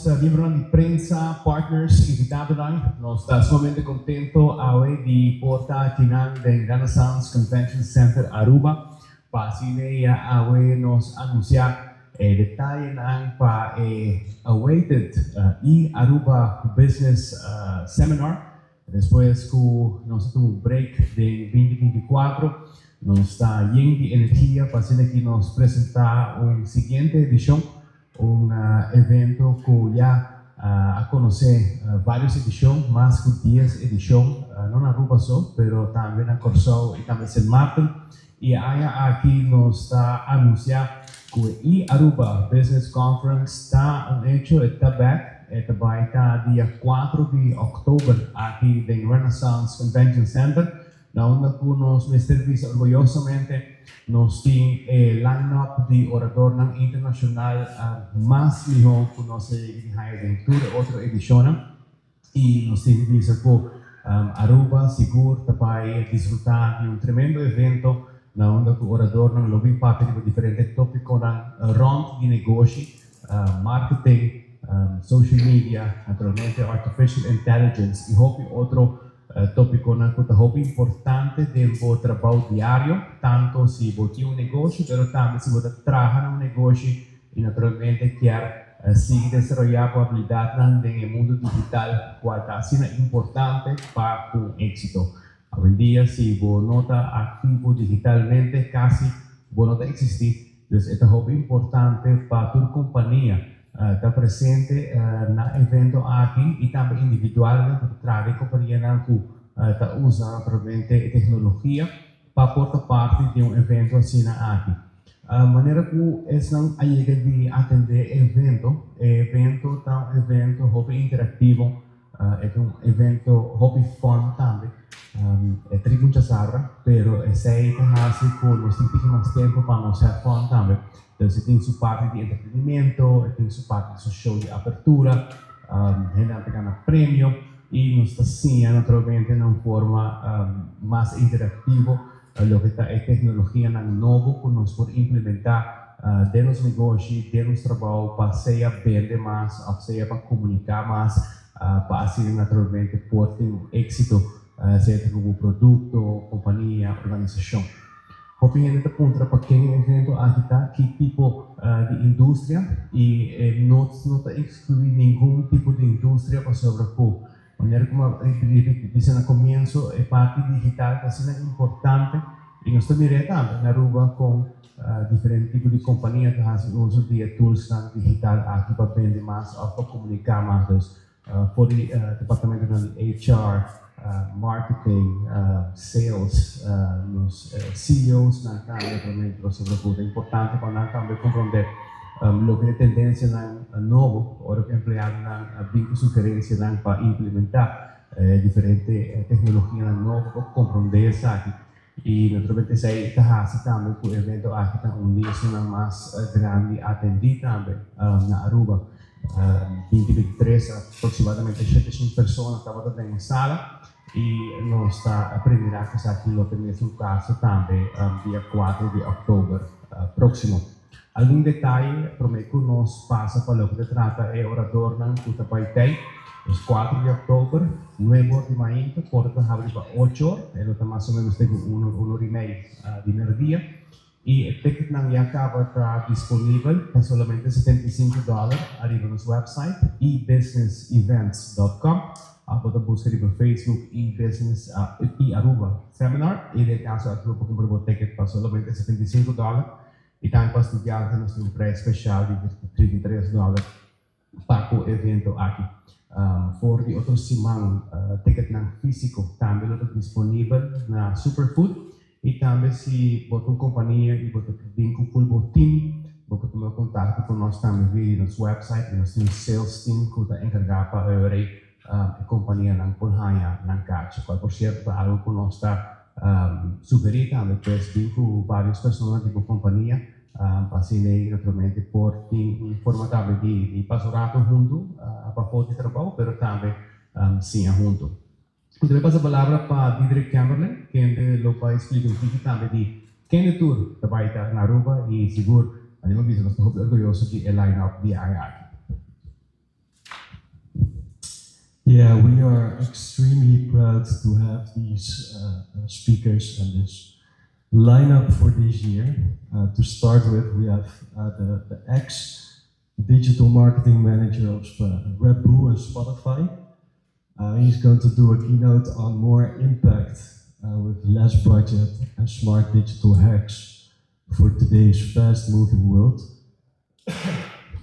Nos miembronan di prensa, partners, invitadonan. Nos ta sumamente contento awe di por ta akinan den Renaissance Convention Center Aruba pa asina ya awe nos anuncia e detayenan pa e awaited e-Aruba Business Seminar. Despues cu nos a tuma un break den 2024, nos ta yen di energia pa asina aki nos presenta un siguiente edicion, un evento cu ya a conoce varios edicion, mas cu 10 edicion, no na Aruba so, pero tambe na Corsou y tambe Sint Maarten. Y e aña aki nos ta anuncia cu e e-Aruba Business Conference ta un hecho, e ta back, e ta bay ta dia 4 di october aki den Renaissance Convention Center, na unda cu nos mester bisa orguyosamente nos tin e line-up di oradornan internacional mas miho cu nos a yega di haya den tur e otro edicionnan. Y nos tin di bisa cu Aruba sigur ta bay disfruta di un tremendo evento na unda cu oradornan lo bin papia riba diferente topiconan rond di negoshi, marketing, social media, naturalmente artificial intelligence y hopi otro topiconan cu ta hopi importante den bo trabou diario, tanto si bo tin un negoshi pero tambe si bo ta traha na un negoshi y naturalmente kier sigui desaroyá bo habilidatnan den e mundu digital kual ta asina importante pa un éksito. Awendia si bo no ta aktivo digitalmente kasi bo no ta eksistí. Dus e ta hopi importante pa tur kompania ta presente na evento aki i tambe individualnan ku ta traha den kompanianan ku ta usa naturalmente e teknologia pa por ta parti di un evento asina aki. Manera ku esnan a yega di atendé e evento, e evento ta un evento hopi interaktivo, e ta un evento hopi fun tambe. E ta riba un chasarra, pero esei ta hasi ku nos tin piki mas tempu pa nos have fun tambe. Entonces e tin su parti di entretenimiento, e tin su parti di su show di apertura, hendenan ta gana premio i nos ta siña naturalmente na un forma mas interaktivo loke ta e tecnologianan nobo cu nos por implementa den nos negoshi, den nos trabou pa sea bende mas of sea pa comunica mas pa asina naturalmente por tin un exito sea ta cu bo producto, compania, organisacion. Hopi hende ta puntra pa ken e evento aki ta, ki tipo di industria y e no ta exclui ningun tipo di industria pasobra cu manera ku a bisa na komienso, e parti digital ta asina importante i nos ta mir'é tambe na Aruba kon diferente tipo di kompania ta hasi uso di e toolsnan digital aki pa bende mas òf pa komuniká mas. Dus for di departamentonan di HR, marketing, sales, nos CEOsnan tambe naturalmente pasobra ku ta importante pa nan tambe komprondé loke e tendencianan nobo ora cu empleadonan a bin cu sugerencianan pa implementa diferente tecnologianan nobo pa comprende esaki y naturalmente esey ta haci tambe cu e evento aki ta un di esunnan mas grandi atendi tambe na Aruba. 2023 aproximadamente 700 persona tabata den e sala y nos ta premira cu esaki lo ta mesun caso tambe dia 4 di october proximo. Algun detaye promé ku nos pasa pa loke ta trata e oradornan ku ta bai tei. Es 4 di òktober, 9 or di mainta, porta ta habri pa 8 or, e lo ta mas o ménos te ku un or, un or i mei di merdia. I e ticketnan ya kaba ta disponibel pa solamente 75 dòler ariba nos website ebusinessevents.com òf bo ta buska riba Facebook eBusiness eAruba Seminar i den e kaso aki bo por kumpra bo ticket pa solamente 75 dòler. I tambe pa studiante nos tin un prijs special di 33 dòler pa ku evento aki. For di otro siman ticketnan físiko tambe lo ta disponibel na Superfood. I tambe si bo ta un kompania i bo ta bin ku full bo team, bo por tuma kontakto ku nos tambe via di nos website i nos tin un sales team ku ta enkargá pa e kompanianan por haña nan kachi, kual por sierto ta algu ku nos ta sugerí tambe, pues bin ku vários persona di bo kompania pa asina ei naturalmente por tin un forma tambe di pasa un rato huntu pafó di trabou pero tambe siña huntu. Mi ta bai pasa palabra pa Diederik Kemmerling kende lo bai splika un tiki tambe di kende tur ta bai ta na Aruba i sigur anima bisa nos ta hopi orguyoso di e line up di e aña aki. Yeah, we are extremely proud to have these speakers and this lineup for this year. To start with, we have the ex digital marketing manager of Red Bull and Spotify. He's going to do a keynote on more impact with less budget and smart digital hacks for today's fast moving world.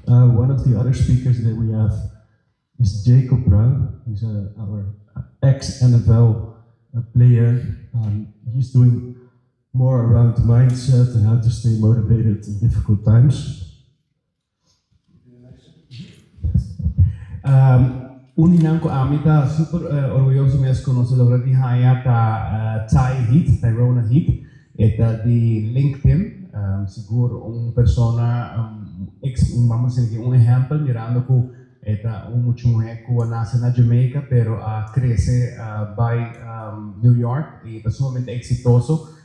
One of the other speakers that we have is Jacob Brown. He's our ex NFL player. He's doing more around mindset and how to stay motivated in difficult times. Un di nan cu ami ta super orguyoso mes cu nos a logra di haya ta Ty Heath, Tyrona Heath, e ta di LinkedIn, sigur un persona, ex, ban bisa un ehempel, mirando cu e ta un mucha muhe cu a nace na Jamaica, pero a crece bay New York y ta sumamente exitoso.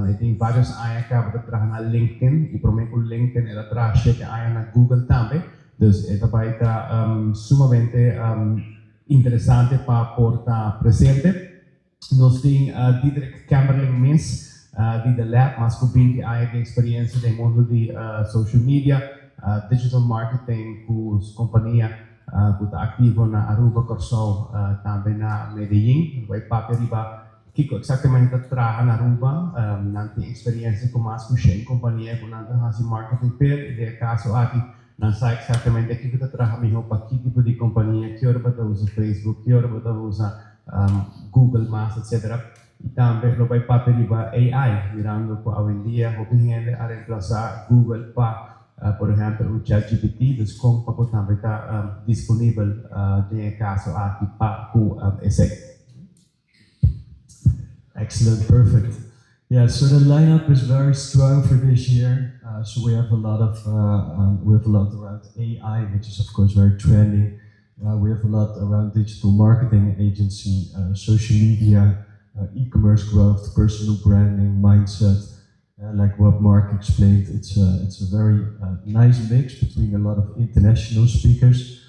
E tin varios aña caba ta traha na LinkedIn y prome cu LinkedIn el a traha 7 aña na Google tambe. Dus e ta bay ta sumamente interesante pa por ta presente. Nos tin Diederik Kemberling mes di The Lab, mas cu 20 aña di experiencia den mundo di social media, digital marketing cu su compania cu ta activo na Aruba, Corsou, tambe na Medellin. Bay papia riba kico exactamente ta traha na Aruba, nan tin experiencia cu mas cu 100 compania cu nan ta haci marketing p'e, y den caso aki nan sa exactamente kico ta traha miho pa ki tipo di compania, ki ora ta usa Facebook, ki ora ta usa Google mas, etc. Y tambe lo bay papia riba AI, mirando cu awendia hopi hende a reemplasa Google pa, por ehempel, un ChatGPT, dus con pa tambe ta disponibel den caso aki pa cu esey. Excellent, perfect. Yeah, so the lineup is very strong for this year. So we have a lot around AI, which is of course very trending. We have a lot around digital marketing agency, social media, e-commerce growth, personal branding, mindset. Like what Mark explained, it's a very nice mix between a lot of international speakers.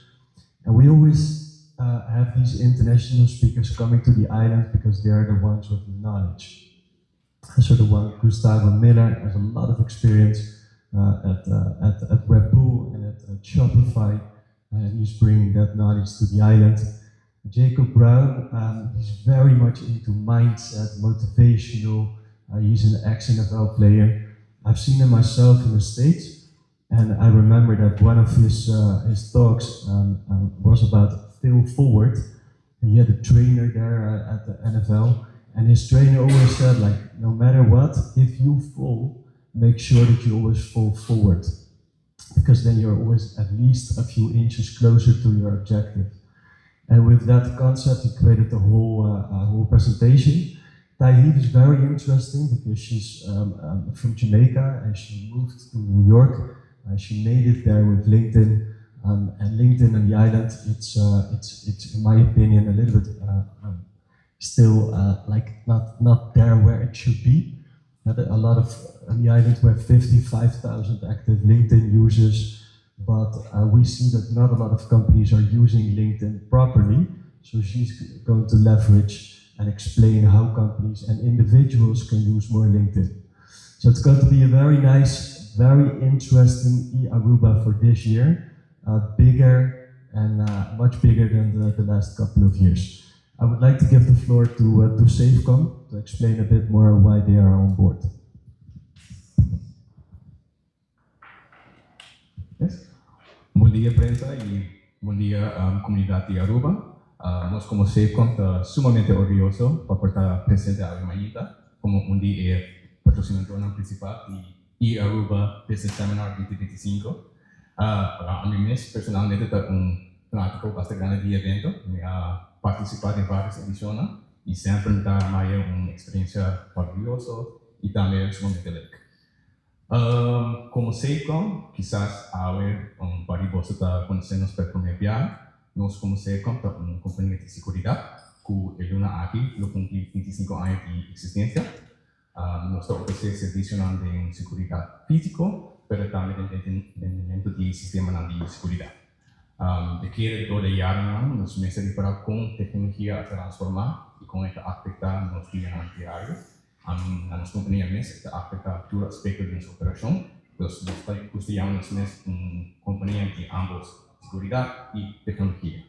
And we always have these international speakers coming to the island because they are the ones with the knowledge. And so the one, Gustavo Miller, has a lot of experience at Red Bull and at Shopify, and he's bringing that knowledge to the island. Jacob Brown, he's very much into mindset, motivational. He's an ex-NFL player. I've seen him myself in the States, and I remember that one of his talks was about fail forward. He had a trainer there at the NFL, and his trainer always said, like, "No matter what, if you fall, make sure that you always fall forward, because then you're always at least a few inches closer to your objective." And with that concept, he created the whole presentation. Ty Heath is very interesting because she's from Jamaica and she moved to New York. She made it there with LinkedIn. And LinkedIn on the island, it's in my opinion a little bit still like not there where it should be. A lot of on the island we have 55,000 active LinkedIn users, but we see that not a lot of companies are using LinkedIn properly. So she's going to leverage and explain how companies and individuals can use more LinkedIn. So it's going to be a very nice, very interesting e-Aruba for this year, bigger and much bigger than the last couple of years. I would like to give the floor to Safecom to explain a bit more why they are on board. Yes. Bon dia, prensa, y bon dia, comunidad di Aruba. Nos como Safecom ta sumamente orguyoso pa ta presente awe mainta como un di e patrocinador principal di e-Aruba Business Seminar 2025. Ami mes personalmente ta un fanatico bastante grandi di e evento. Mi a participa den varios edicion y semper ta un experiencia maraviyoso y tambe sumamente leuk. Como Safecom, kisas awe pa bo ta conociendo pa prome biaha, nos como Safecom ta un compania di seguridad cu e luna aki lo cumpli 25 aña di existencia. Nos ta ofrece servicio di seguridad fisico, pero tambe den momento di sistema di seguridad. Mi kier door di jaren nos mester ripara con tecnologia a transforma y con e ta afecta nos dianan diario. Na nos compania mes e ta afecta tur aspecto di nos operacion. Dus nos ta gusta yama nos mes un compania di ambos seguridad y tecnologia.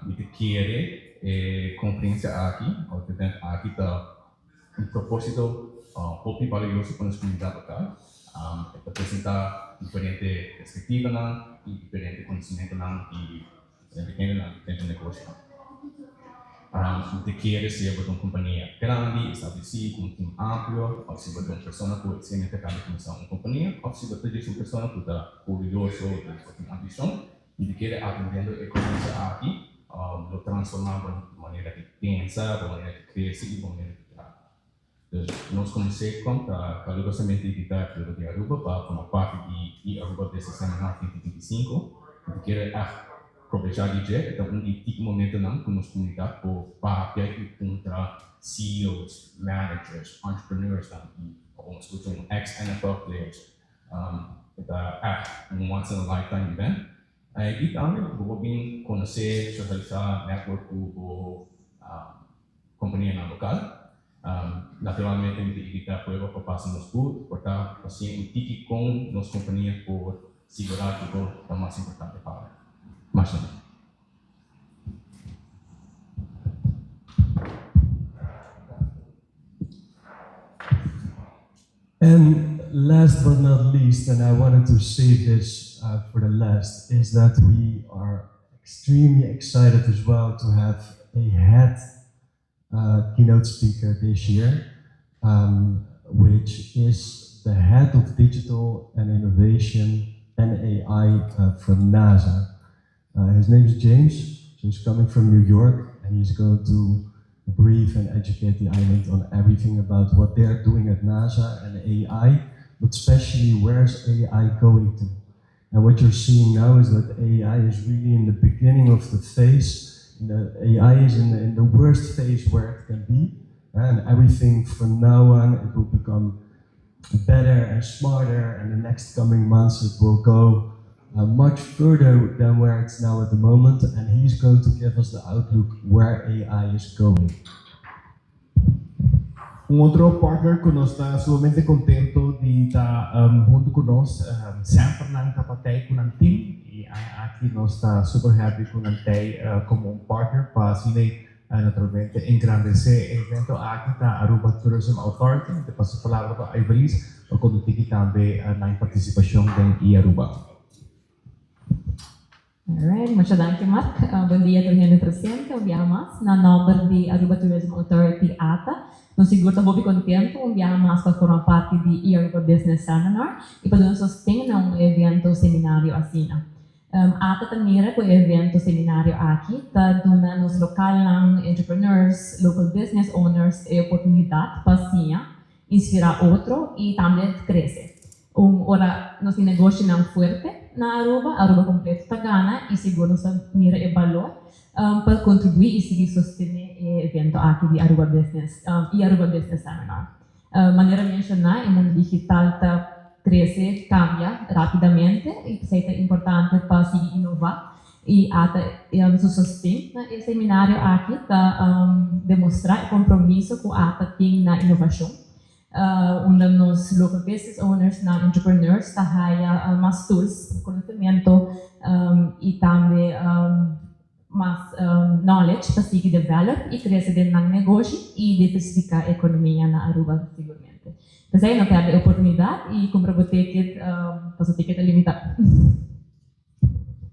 Mi ta kere e conferencia aki of event aki ta un proposito hopi balioso pa nos comunidad local. E ta presenta diferente perspectivanan y diferente conocimentonan di diferente hendenan, diferente negocionan. Mi ta kere si bo ta un compania grandi, estableci, cu un team amplio, of si bo ta un persona cu recientemente acaba di cuminsa un compania, of si bo ta djis un persona cu ta curioso, bo tin ambicion. Mi ta kere atendiendo e konferensia aki lo transformá bo manera di pensa, bo manera di krese i bo manera di traha. Dus nos komo SafeCom ta kalurosamente invitá e pueblo di Aruba pa forma parti di e-Aruba Business Seminar 2025. Mi ta kere ègt probechá di dje, e ta un di tiki momentonan ku nos komunidat por papia i puntra CEOs, managers, entrepreneursnan i awor nos skucha un ex-NFL players. E ta ègt un once in a lifetime event. I tambe bo por bin konosé, sosialisá, network ku bo kompanianan lokal. Naturalmente mi ta invitá pueblo pa pasa nos booth, por ta pa siña un tiki kon nos kompania por sigurá ku bo ta mas importante pa bo. Masha danki. And last but not least, and I wanted to save this for the last, is that we are extremely excited as well to have a head keynote speaker this year, which is the head of digital and innovation and AI from NASA. His name is James, so he's coming from New York, and he's going to brief and educate the island on everything about what they're doing at NASA and AI, but especially where's AI going to. And what you're seeing now is that AI is really in the beginning of the phase. The AI is in the worst phase where it can be, and everything from now on, it will become better and smarter, and the next coming months it will go much further than where it's now at the moment, and he's going to give us the outlook where AI is going. Un otro partner cu nos ta sumamente contento di ta hunto cu nos, semper nan ta partij cu nan team y aki nos ta super happy cu nan tey como un partner pa asina naturalmente engrandece e evento aki ta Aruba Tourism Authority. Mi ta pasa palabra pa Ivelisse pa conta tambe nan participacion den e-Aruba. Alright, muchas danki, Mark. Bon dia tur hende presente, un biaha mas. Na nomber di Aruba Tourism Authority, ATA, nos sigur ta hopi contento un biaha mas pa forma parti di e-Aruba Business Seminar y pa duna sosten na un evento seminario asina. ATA ta mira cu e evento seminario aki ta duna nos local entrepreneurs, local business owners e oportunidad pa siña, inspira otro y tambe crece. Ora nos tin negoshinan fuerte na Aruba, Aruba completo ta gana y sigur nos mira e balor pa contribui y sigui sostene e evento aki di Aruba Business y Aruba Business Seminar. Manera menciona, e mundo digital ta crece, cambia rapidamente y ta importante pa sigui innova y ATA su sosten na e seminario aki ta demostra e compromiso cu ATA tin na innovacion. Unda nos local business owners, na entrepreneurs, ta haya mas tools, conocimento y tambe mas knowledge pa sigui develop y crece den nan negoshi y diversifica economia na Aruba siguramente. Pesey no perde e oportunidad y cumpra bo ticket, paso ticket ta limita.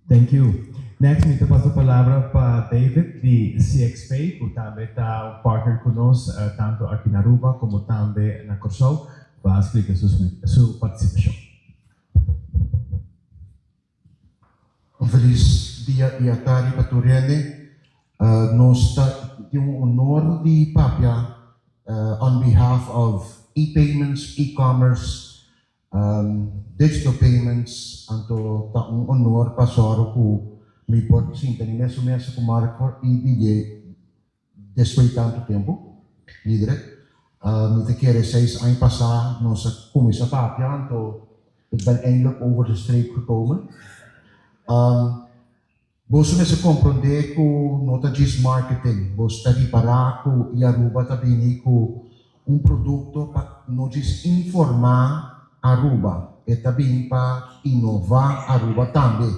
Thank you. Next, mi ta pasa palabra pa David di CXP, cu tambe ta un partner cu nos, tanto aki na Aruba como tambe na Corsou, pa splica su participacion. Un feliz dia y atardi pa tur hende. Nos ta tin un honor di papia on behalf of e-payments, e-commerce, digital payments, anto ta un honor pa soro cu mi por sinta den mesun mesa cu Marco y DJ despues di tanto tempo, lider. Mi ta kere 6 aña pasa nos a cuminsa papia, anto ik ben eindelijk over de streep gekomen. Um, Boso mester komprondé ku no ta djis marketing, boso ta ripará ku iAruba ta bini ku un produkto pa no djis informá Aruba, e ta bini pa inová Aruba tambe.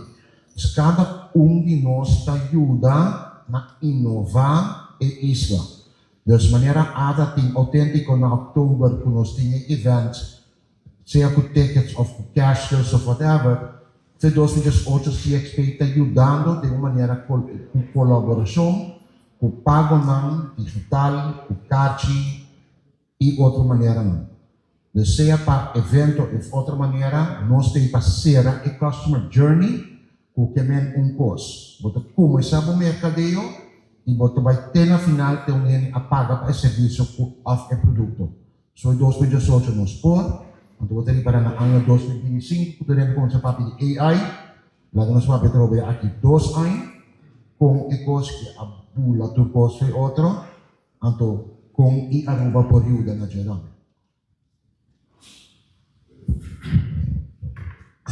Pues kada un di nos ta yuda na inová e isla. Dus manera ATA tin Outéntiko na òktober ku nos tin e event, sea ku tickets of ku cashless of whatever, fe 2018 CXP ta yudando den un manera ku kolaborashon ku pagonan digital, ku karchi i otro maneranan. Dus sea pa evento of otro manera, nos ta pa sera e customer journey ku ke men un kos. Bo ta kuminsá bo merkadeo i bo ta bai te na final te un hende a paga pa e servisio òf e produkto. So 2018 nos por, anto bo ta ripará na aña 2025 ku tur hende kuminsá papia di AI, laga nos papia atrobe aki 2 aña kon e kos ku a bula tur kos fo'i otro, anto kon iAruba por yuda na dje tambe.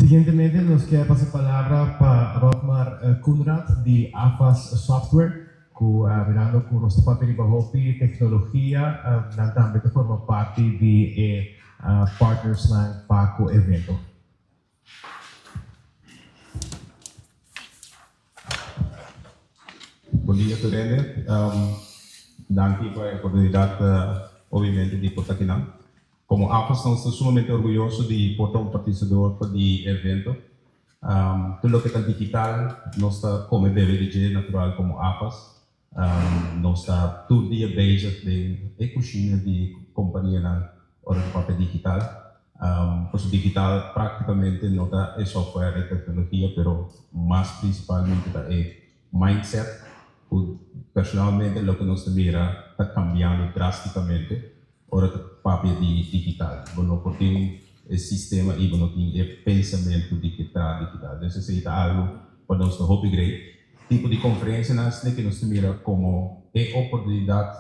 Siguientemente nos ke pasa palabra pa Rotmar Kunrad di AFAS Software, ku mirando ku nos ta papia riba hopi teknologia, nan tambe ta forma parti di e partnersnan pa ku evento. Bon dia, tur hende. Danki pa e oportunidat, obviamente, di por ta akinan. Komo AFAS nos ta sumamente orguyoso di por ta un partisipador pa di evento. Tur loke ta digital nos ta kome bebe di dje natural komo AFAS. Nos ta tur dia bezig den e kushina di kompanianan ora ta papia digital. Pasobra digital praktikamente no ta e software, e teknologia, pero mas prinsipalmente ta e mindset ku personalmente loke nos ta mira ta kambiando drastikamente ora ta papia di digital. Bo no por tin e sistema i bo no tin e pensamentu di ke ta digital. Dus esei ta algu pa nos ta hopi great. Tipo di konferensianan asina ke nos ta mira komo e oportunidat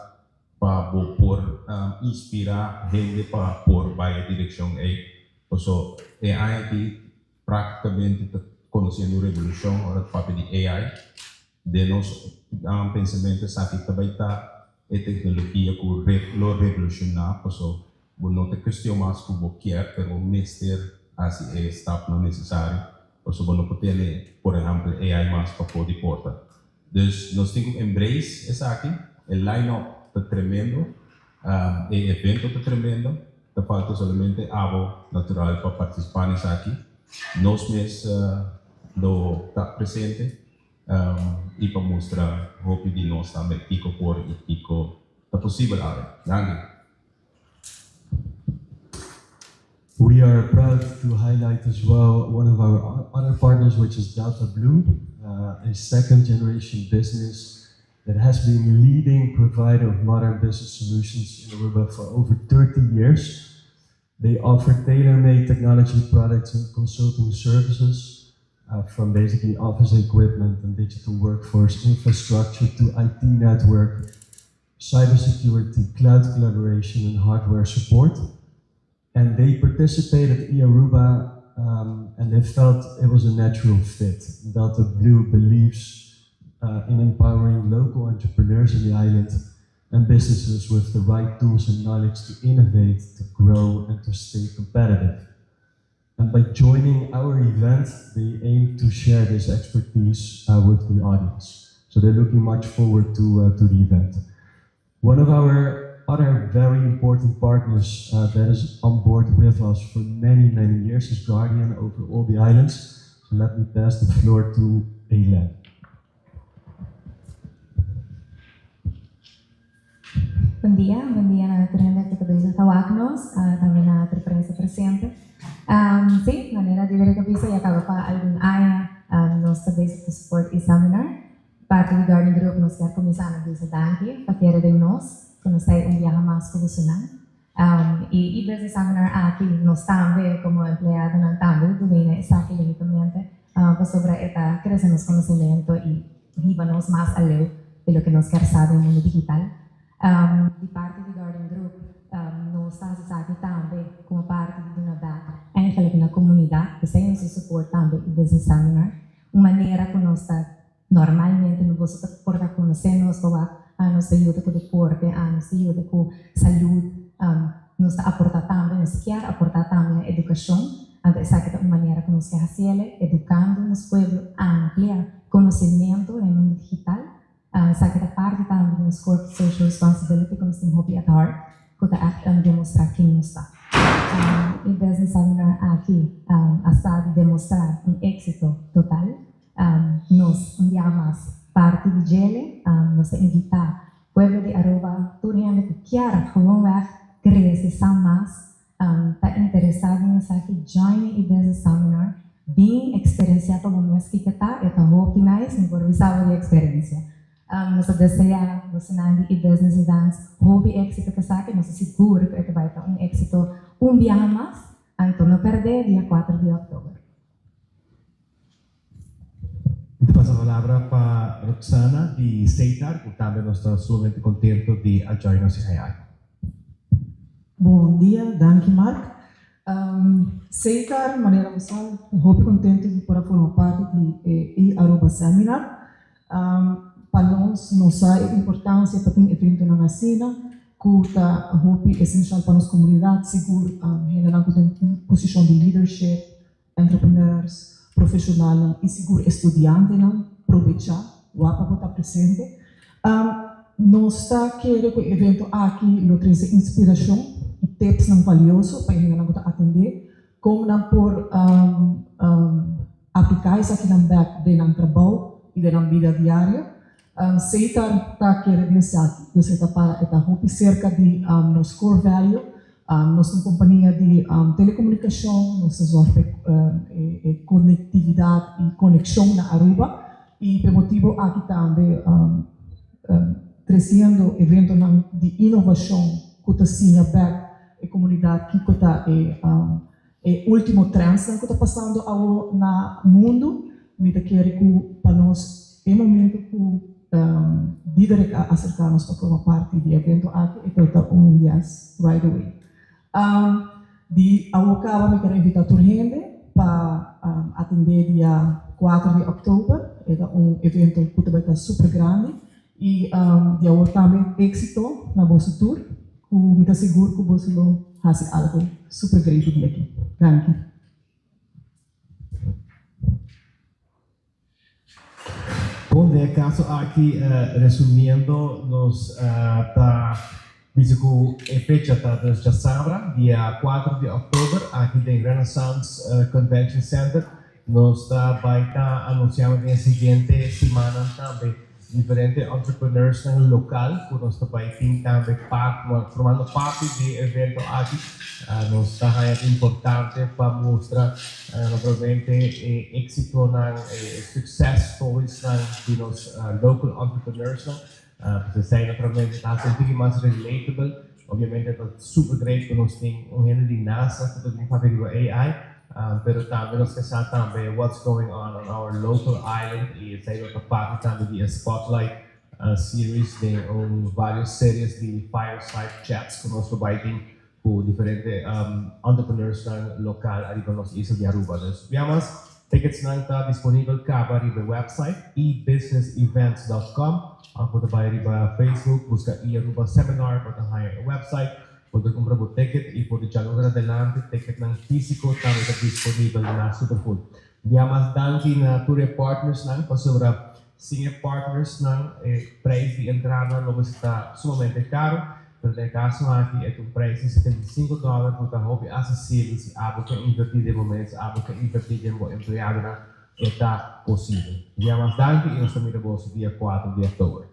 pa bo por inspirá hende pa por bai e direkshon ei. Paso e aña aki praktikamente ta konosiendo un revolushon ora ta papia di AI. Den nos pensamentu esaki ta bai ta e teknologia ku lo revolushoná, paso bo no ta kuestion mas ku bo kier, pero bo mester hasi e stapnan nesesario, paso bo no por tene, por ehèmpel, AI mas pafó di porta. Dus nos tin ku embrace esaki, e line-up ta tremendo, e evento ta tremendo, ta falta solamente abo natural pa partisipá na esaki. Nos mes lo ta presente i pa mustra hopi di nos tambe kiko por i kiko ta posibel awe. Danki. We are proud to highlight as well one of our other partners, which is Delta Blue, a second generation business that has been leading provider of modern business solutions in Aruba for over 30 years. They offer tailor-made technology products and consulting services, from basically office equipment and digital workforce infrastructure to IT network, cybersecurity, cloud collaboration, and hardware support. And they participated in Aruba, and they felt it was a natural fit. Delta Blue believes in empowering local entrepreneurs in the island and businesses with the right tools and knowledge to innovate, to grow, and to stay competitive. And by joining our event, they aim to share this expertise with the audience. So they're looking much forward to the event. One of our other very important partners that is on board with us for many, many years is Guardian over all the islands. So let me pass the floor to Hélène. Bon dia na tur hende ku ta wak nos, tambe na tur prensa presente. Sí, manera di a bisa ya kaba pa algun aña nos ta bezig ku support e seminar. Parti di Guardian Group nos ke kuminsá na bisa danki pa kere den nos, ku nos ta un biaha mas ku bosonan. I e business seminar aki nos tambe komo empleadonan tambe ta esaki lógikamente pasobra e ta krese nos konosementu i hiba nos mas aleu di loke nos ke sa den mundu digital. Di parti di Guardian Group, nos ta esaki tambe komo parti di duna back eigenlijk na komunidat, esei nos support tambe e business seminar. Un manera ku nos ta Normalmente no boso ta por ta conoce nos pa wak, ah, nos ta yuda cu deporte, ah, nos ta yuda cu salud, nos ta aporta tambe, nos kier aporta tambe na educacion. Anto esaki ta un manera cu nos ke haciele, educando nos pueblo, amplia conocimento den mundo digital. Esaki ta parti tambe di nos corporate social responsibility cu nos tin hopi at heart, cu ta echt demostra ken nos ta. E business seminar aki a sa di demostra un exito total. Nos un bia mas parti di djele, nos ta invita pueblo di Aruba, tur hende cu kier gewoonweg crece sa mas, ta interesa den esaki, join e business seminar, bin experiencia pa bo mes kiko ta, e ta hopi nice, mi por bisa bo di experiencia. Nos ta desea bosonan di e business events hopi exito cu esaki, nos ta sigur cu e ta bay ta un exito un biaha mas, anto no perde dia 4 di october. Mi ta pasa palabra pa Roxana di Setar, cu tambe nos ta sumamente contento di a join nos AI. Bon dia, danki Mark. Setar, manera bo sa, ta hopi contento di por a forma parti di e e-Aruba Seminar. Pa nos, nos sa e importancia pa tin eventonan asina cu ta hopi esencial pa nos comunidad, sigur hendenan cu den posicion di leadership, entrepreneurs, profesionalnan y sigur estudiantenan probecha wak pa bo ta presente. Nos ta kere cu e evento aki lo trece inspiracion y tipsnan valioso pa e hendenan cu ta atende con nan por aplica esakinan bek den nan trabou y den nan bida diario. Setar ta kere den esaki, dus e ta para e ta hopi serka di nos core value. Nos ta un kompania di telekomunikashon, nos ta zorg pa e konektividat i konekshon na Aruba i pa e motibu aki tambe tresiendo eventonan di inovashon ku ta siña bek e komunidat kiko ta e E ultimo trendsnan cu ta pasando awo na mundo, mi ta kere cu pa nos e momento cu Diederik a acerca nos pa forma parti di e evento aki, e ta ta un yes right away. Di awo caba mi kier a invita tur hende pa atende dia 4 di october, e ta un evento cu ta bay ta super grandi y di awor tambe exito na boso tur. Ku mi ta sigur ku boso lo hasi algu super great di aki. Danki. Bon, den e kaso aki, resumiendo, nos ta bisa ku e fecha ta dus djasabra, dia 4 di òktober, aki den Renaissance Convention Center. Nos ta bai ta anunsiando den e siguiente simannan tambe diferente entrepreneursnan lokal ku nos ta bai tin tambe formando parti di e evento aki. Nos ta haña importante pa mustra naturalmente e éksitonan, e success storiesnan di nos local entrepreneursnan. Esei naturalmente ta hasi un tiki mas relatable. Obviamente ta super great ku nos tin un hende di NASA ku ta bin papia riba AI, pero tambe nos ke sa tambe what's going on on our local island i esei lo ta parti tambe di e spotlight series den un varios series di fireside chats ku nos lo bai tin ku diferente entrepreneursnan lokal ariba nos isla di Aruba. Dus bia mas, ticketsnan ta disponibel kaba riba e website ebusinessevents.com òf bo ta bai riba Facebook buska eAruba Seminar bo ta haña e website. Bo ta kumpra bo ticket i for di djaluna adelante ticketnan físiko tambe ta disponibel na Superfood. Bia mas danki na tur e partnersnan pasobra Sin e partnersnan e prijs di entrada lo mester ta sumamente caro, pero den e caso aki e ta un prijs di 75 dollar cu ta hopi accesibel si abo ke inverti den bo mes, abo ke inverti den bo empleadonan, e ta posibel. Bia mas danki y nos ta mira boso dia 4 di october.